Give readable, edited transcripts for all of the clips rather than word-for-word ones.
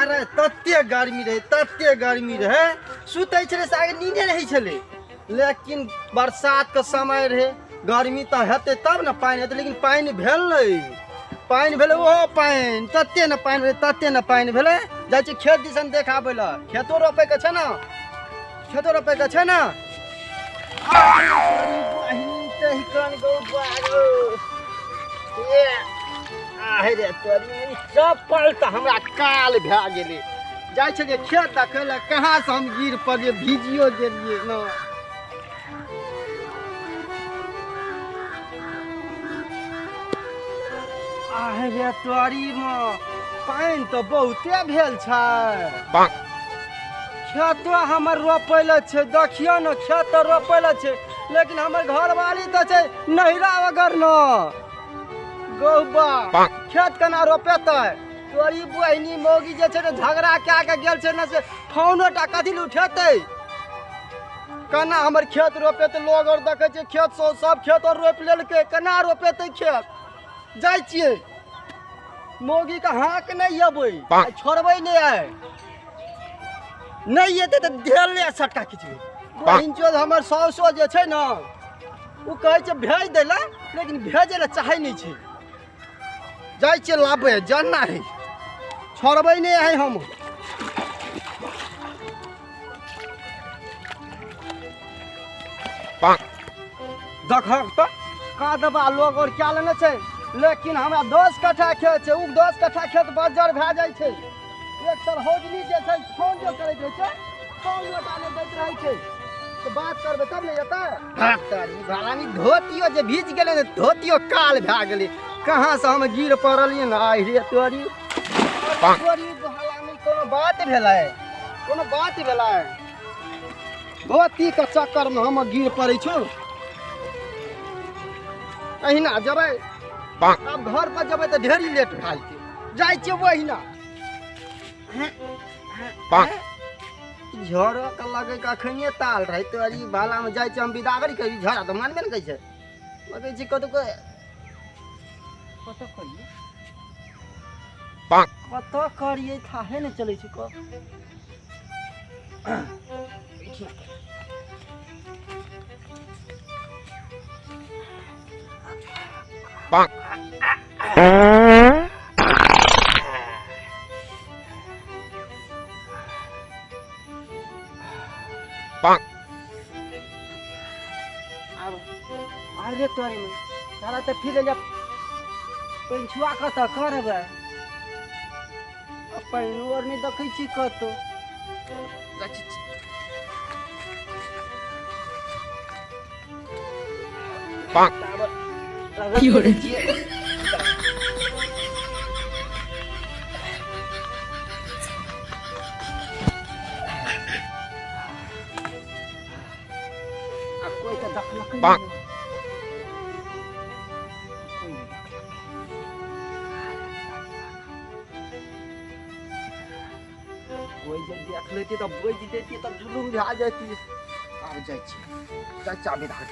अरे तते गर्मी रहै, तते गर्मी रहै, सुतै छलै से आगे नींदे रहै छलै। लेकिन बरसातके समय रहै, गर्मी तऽ हेतै तब ने पानि हेतै। लेकिन पानि भेल नहि, पानि भेलै ओहो पानि तते ने पानि भेलै, तते ने पानि भेलै। जाइ छी खेत दिसन देखाबै लए, खेतो रोपैके छै ने, खेतो रोपैके छै ने। चप्पल तऽ हमरा काल भए गेलै। जाइ छलियै खेत देखै लए, कहाँसँ हम गिर पड़लियै, भिजियो गेलियै ने। आहे तोरीमे पानि तऽ बहुते भेल छै, खेतो हमर रोपै लए छै। देखियौ ने, खेत तऽ रोपै लए छै, लेकिन हमर घरवाली तऽ छै नहिरा वगर न गौबा, खेत केना रोपेतै? तोरी बहिनी मौगी जे छै ने झगड़ा कए के गेल छै ने, से फोनो टा कथी लए उठेतै? केना हमर खेत रोपेतै? लोग आओर देखै छै खेत सब खेत आओर रोपि लेलकै, केना रोपेतै खेत? जाइ छियै मौगीके हाक नहि अबै, छोड़बै नहि। आइ नहि एतै तऽ ढेल सटका खिचबै। बहिन चोद हमर साउसो जे छै ने, ओ कहै छै भेज दै लए, लेकिन भेजै लए चाहै नहि छै। जाइ छियै लाबै, जानना है, छोड़बै नहि है हम। देखहक तऽ कादबा लोग आओर क्या लेने छै, लेकिन हमरा 10 कट्ठा खेत छै, ओ 10 कट्ठा खेत बज्जर भए जाइ छै। एक सरहोजनी जे छै फोन जो करैत रहै छै, फोन लोटा नहि दैत रहै छै, तऽ बात करबै तब ने एतै। भालानी धोतियो जे भीज गेलै ने, धोतियो काल भए गेलै। कहाँसँ हम गिर पड़लियै ने? आइ रे तोरी तोरी भालानी, कोनो बात भेलै? कोनो बात भेलै? धोतीके चक्करमे हम गिर पड़ै छौ। अहिना जेबै, आब घर पर जेबै तऽ ढेरी लेट भए जेतै। जाइ छियै ओहिना। झड़ो के लगै के अखनिये ताल रहै। तोरी भालामे जाइ छियै हम बिदागरी करी, झड़ा तऽ मानबे ने करै छै। लगै छै कतौ कतऽ करियै, कतऽ करियै, थाहे नहि चलै छै। कऽ अरे तोरी में साला तऽ फिर जा पैंछुआ कतऽ करबै? पानि आर नहि देखै छी कतौ। आ कोइ तऽ देखलकै नहि। कोइ नहि देखलकै। कोइ जे देख लेती तऽ बजि देती तऽ जुलुम भए जैती। आब जाइ छी, जाइ चाबी धार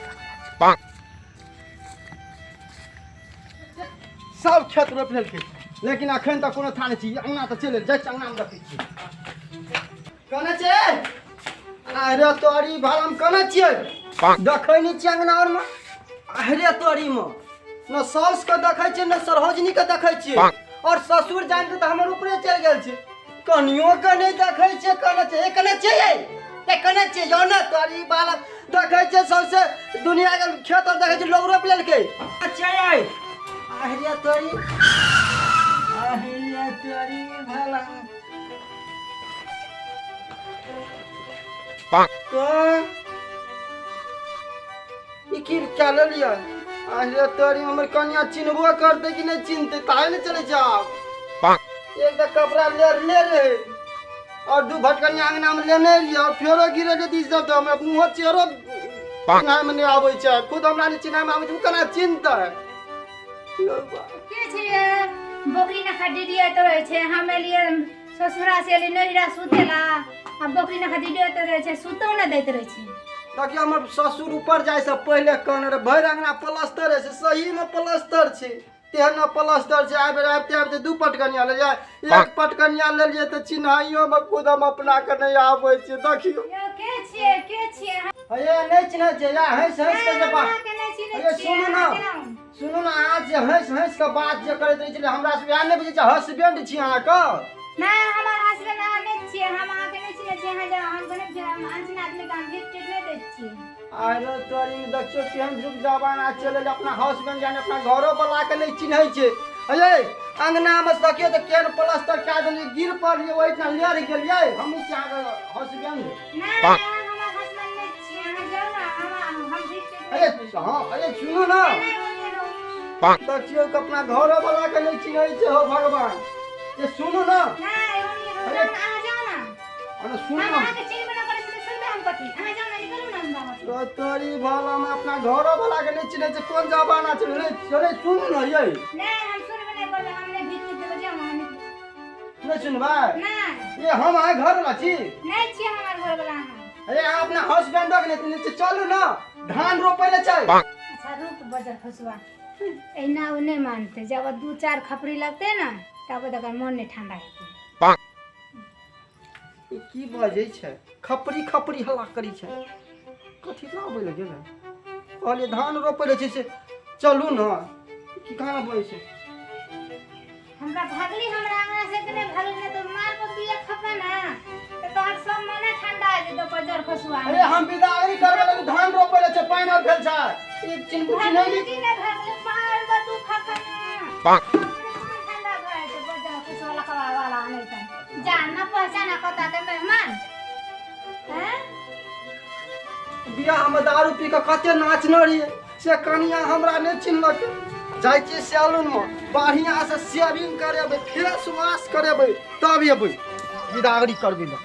सब खेत रोपि लेलकै, लेकिन अखन तक कोनो था नहि छी। अङ्गना तऽ चलि जाइ छी, अङ्गनामे देखै छी। कने छै? अरे तोरी भालम, कने छियै? देखै नहि छियै अङ्गना आरमे। अरे तोरीमे न साउस के देखै छियै, न सरहोजनी के देखै छियै, और ससुर जान के तऽ हमर ऊपरे चलि गेल छै। कनियो के नहि देखै छियै। कने छै? ए कने छियै? ए कने छियै? यौ ने तोरी बालक, देखै छियै सौंसे दुनिया के खेत और देखै छियै लोग रोपि लेलकै। छियै? अरे तोरी, अरे तोरी भला तो ई की क्या लेलियै? अरे तोरी, हमर कनिया चिन्हबो करतै कि नहि चिन्हतै ताहे ने चलै छै। आब एक तऽ कपड़ा ले ले रहे और दू भटकनिया अंगना में लेने रहियै और फेरो गिरे जेती सब तऽ हमरा मुँहो चेहरो चिन्हाय में नहि आबै छै। खुद हमरा नहि चिन्हाय में आबै छै, ओ केना चिन्हतै? के छै बकरी नखा डिडियाइत रहै छै? हम एलियै ससुरा से, एलियै नैहरा सुतेला, आ बकरी नखा डिडियाइत रहै छै, सुतो नहि दैत रहै छै। देखियौ, हमर ससुर ऊपर जाइ से पहिले कहने रहे भरि अंगना प्लास्टर है, से सही में प्लास्टर छै। तेहन प्लस्तर छै। आबि आबिते आबिते 2 पटकनिया लेलियै, 1 पटकनिया लेलियै तऽ चिन्हाइयो मे खुद हम अपना के नहि आबै छियै। देखियौ यौ के छियै, के छियै? हे नहि चिन्है छियै या हँसि हँसि के जे बात। अहाँके नहि चिन्है अरे छियै, सुनू ने, अहाँ केना? सुनू ने, अहाँ जे हँसि हँसि के बात जे करैत रहै छलियै, हमरा सब इएह नहि बुझै छै हसबैंड छी अहाँके। नहि, हमर हसबैंड अहाँ नहि छियै, हम अहाँके नहि चिन्है छियै। अहाँ जाउ, हम नहि छियै, हम अनचिन्ह आदमीके हम गिफ्ट टिफ्ट नहि दै छियै। अरे तोरी में देखियौ केहन जुग जमाना चलि एलै, अपना हसबैंड जाने अपना घरो वाला के नहि चिन्है छै। अये अंगना में देखियौ तऽ केहन प्लस्तर कए देलियै, गिर पड़लियै ओहिठाम लेर गेलियै। हमहूँ छी अहाँके हसबैंड। नहि, अहाँ हमर हसबैंड नहि छियै, अहाँ जाउ ने, हम गिफ्ट टिफ्ट अरे हँ, अरे सुनू ने, नहि बोलते रहू। देखियौ कि अपना घरो वाला के नहि चिन्है छै। हो भगवान, ये सुनू ने। नहि, ओनी रहू, अरे जाउ ने, अहाँ जाउ ने। अरे सुनू हम ने। अहाँके चिन्हबे नहि करै छी तऽ सुनबै हम कथी? अहाँ जाउ ने, निकलू ने हमरा घरसँ। तो तोरी भला में अपना घरो वाला के नहि चिन्है छै, कोन जमाना छै। नहि अरे सुनू ने यै। नहि, हम सुनबे नहि करबै, हम नहि भीख उख देबै, जाउ अहाँ निकलू। नहि सुनबै? नहि। ये हम अहाँ घर वाला छी। नहि छियै हमर घरवला अहाँ। अरे अहाँ अपना हसबैंडक नहि चिन्है छी। चलू ने, धान रोपै लए छै। अच्छा रुक बजर फसुआ, एना ओ नहि मानतै, जब 2-4 खपड़ी लगतै ने तब तकर मन नहि ठंडा हेतै। ई की बजै छै, खपड़ी खपड़ी हल्ला करै छै, कथी लाबै लए गेलै? कहलियै धान रोपै लए छै से चलू ने, की कहाँ बजै छै? हमरा भागली, हमरा अंगना से के नहि भागली, नहि तऽ मार पर बिया खपा ना तऽ तोहर सब मने ठंडा हो जेतौ बजर फसुआ। अरे हम विदागरी करबै लए धान रोपै लए छै, पानि आर भेल छै। ई चिन्ह चिन्है भागली कि नहि भागली, मार पर तू खपा ना ठंडा भए जेतौ बजर फसुआ लकवा वाला। नहि तऽ जान न पहचाना कता के मेहमान हैं। बियाह में दारू पी के कते नाचने रहियै से कनिया हमरा नहि चिन्हलक। जाइ छियै सैलून में, बढ़िया से शेविंग करेबै, फेस वॉश करेबै, तब एबै विदागरी करबै लए।